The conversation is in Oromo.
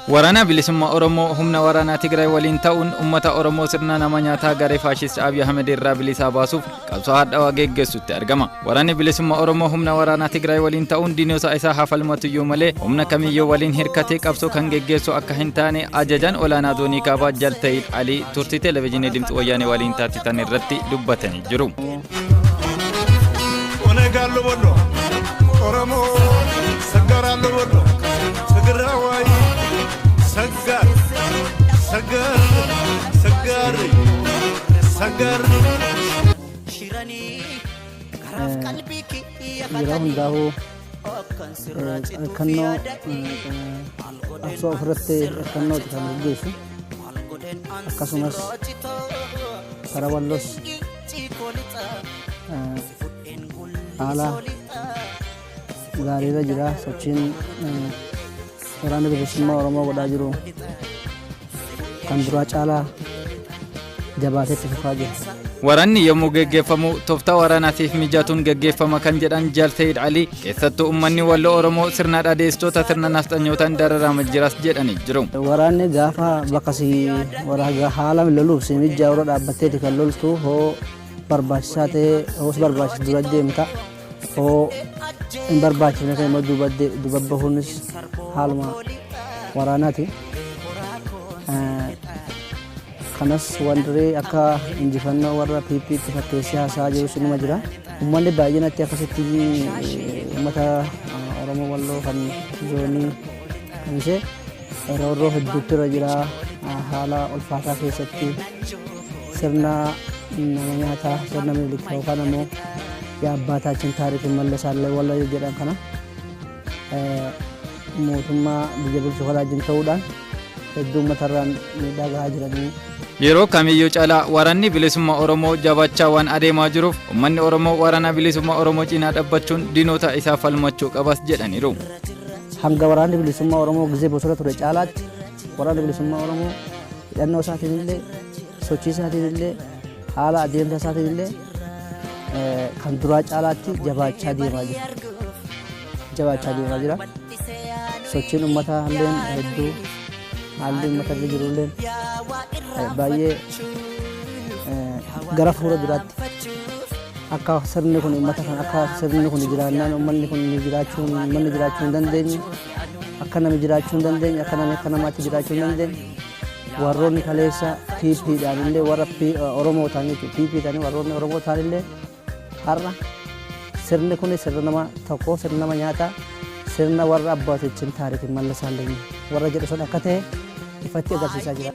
Waraana Bilisummaa Oromoo humna waraanaa Tigraay waliin ta'uun uummata Oromoo sirna nama nyaataa garee faashisti Abiy Ahmed irraa bilisaa baasuuf qabsoo hadhaawaa geggeessutti argama. Waraanni Bilisummaa Oromoo humna waraanaa Tigraay waliin ta'uun diinota isaa haa falmatuyyuu malee humna kamiyyuu waliin hirkatee qabsoo kan geggeessu akka hin taane ajajaan olaanaa zoonii kaabaa Jaal Ta'iid Alii turtii televezyiinii Dimtsi Wayyaanee waliin taasisan irratti dubbatanii jiru. ኦነግ አሎ ኦሮሞ ሰጋር አሎ ትግራዋይ ሰጋር ሰጋር ሰጋር ሰጋር Yeroo hundaa'uu hirkannoo qabsoo ofirratti hirkannooti kan gaggeessu. Akkasumas karaa Walloos haala gaariirra jira. Sochiin Waraanni Bilisummaa Oromoo godhaa jiru kan duraa caalaa jabaatee itti fufaa jira. Waraanni yommuu geggeeffamu tooftaa waraanaatiif mijatuun geggeeffama kan jedhan Jaal Sayid Alii, keessattuu uummanni Walloo Oromoo sirna dhadeessitoota sirna nafxanyootaan dararama jiras jedhanii jiru. Waraanni gaafa bakka si haala loluuf si mijaa'u irra dhaabbatteeti kan loltu. Hoo barbaachisaa ta'e, hoos barbaachisu dura deemta, hoo hin barbaachifne ta'e immoo duuba bahuunis haaluma waraanaati. Kanas wandiree akka injifannoo warra PPtti fakkeessee haasa'aa jirus inuma jira. Uummanni baay'inatti akkasitti uummata Oromoo Walloo kan zoonii Kamisee roorroo hedduutti irra jira. Haala ulfaataa keessatti sirna nama nyaataa, sirna Minilik yookaan ammoo የአባታችን ታሪክ ይመለሳል walla jedhan kana mootummaa biyya bulchu wajjin ta'uudhaan hedduu uummatarraan miidhaa gahaa jiranii. Yeroo kamiyyuu caalaa waraanni bilisummaa Oromoo jabaachaa waan adeemaa jiruuf uummanni Oromoo waraana bilisummaa Oromoo cinaa dhaabbachuun diinota isaa falmachuu qabas jedhaniiru. Hanga Waraanni Bilisummaa Oromoo gizee bosona ture caalaatti Waraanni Bilisummaa Oromoo hidhannoo isaatiin illee, sochii isaatiin illee, haala adeemsa isaatiin illee kan duraa caalaatti jabaachaa deemaa jira. Jabaachaa deemaa jira. Sochiin uummataa illee hedduu, haalli uummata irra jiru illee baay'ee gara fuula duraatti akka sirni kun uummata kan akka sirni kun jiraannaan uummanni jiraachuu hin dandeenye, akka namni jiraachuu hin dandeenye, akka namni akka namaatti jiraachuu hin dandeenye, warroonni kaleessa PPdhaan illee warra Oromoo ta'an jechuudha. PP ta'anii warroonni Oromoo ta'an illee har'a sirni kun sirna nama tokko, sirna nama nyaataa, sirna warra abbootichin taarikiin mallasaallee warra jedhu sun akka ta'e ifatti agarsiisaa jira.